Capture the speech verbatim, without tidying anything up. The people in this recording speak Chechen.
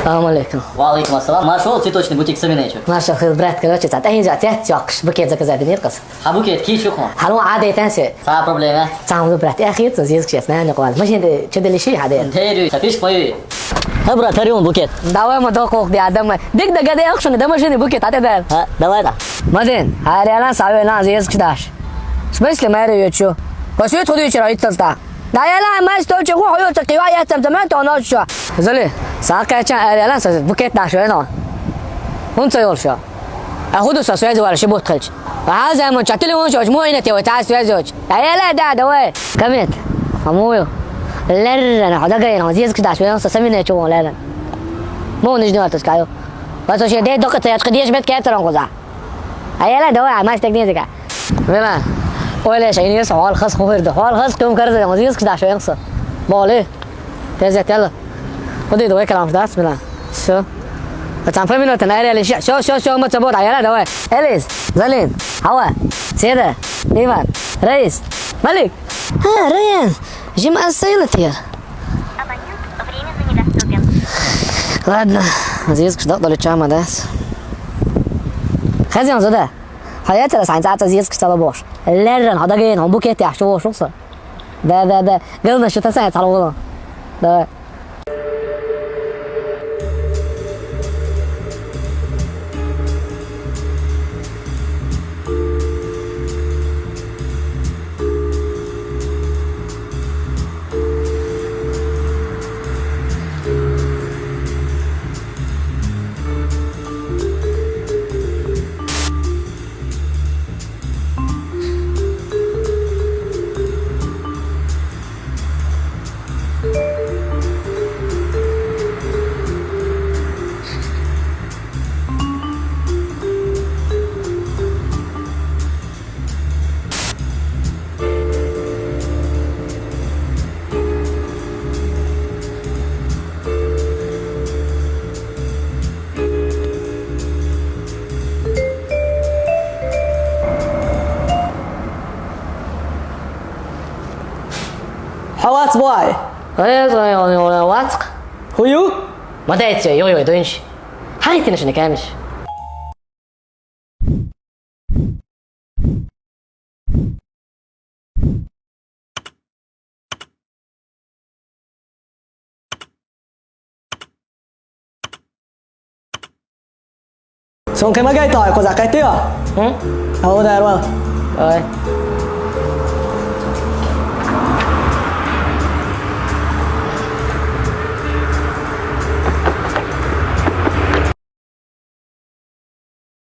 Салам алейкум. Ва алейкум ассалам. Маршал, цветочный бутик Саминечу. Маршал, хил, брат, короче, цат ахин за цвет чакш, букет заказать не кас. Ха букет ки чухма. Халон аде тенсе. Ца проблема. Цам лу, брат, я хит, зиз кшес, на не квал. Машин де чедели ши хаде. Терю, тапиш пой. Ха, брат, тарюн букет. Давай ма докох де адам. Дик да гаде ахшун да машин букет аде да. Ха, давай да. Мадин, харяла саве на зиз кшдаш. В смысле, мэри ючу. Косю туду вчера итталта. Да я ла май стол чего хою ца кива я там там то ночь. Зали, сака ча харяла са букет даш вено. Хун ца ёлша. А худу са связь вара шибут хилч. А за мо чатили он шоч мо ина те ва та связь оч. Да я ла да да вай. Камет. Амую. Леррен хада гайна зиз кшдаш вено са Саминечу леррен. Мо нижнего таскаю. Ва со ше де доката я чкадеш бет кетрон коза. Аяла, давай, а мастер не зика. Мила, ойле шайни со хол хас хурду. Хол хас кум карза, ма зиз кшдаш венса. Боли. Тезет яла. Ходи, давай калам ждас, мила. Всё. А там по минуте на аяле. Всё, всё, всё, мы свобода. Аяла, давай. Элис, Залин, Хава, Седа, Иван, Раис, Малик. А, Раян, жим асайлатир. Абонент временно недоступен. Ладно, зиз кшдак долечама, да? Хазян зуда. Хаяцара санцаца зиз кштала бош. Леррен хада ген хом букет яхшы бош укса. Да, да, да. Гылна шута санцала боло. Да. Хавац бай. Эй, эй, эй, эй, вацк. Хую? Мадайцэ, йо, йо, дунч. Хай, тинэш, не кэмиш. Сон кэмэ гай таа, коза кайтыа? Хм? Ало, дарвал. Ой.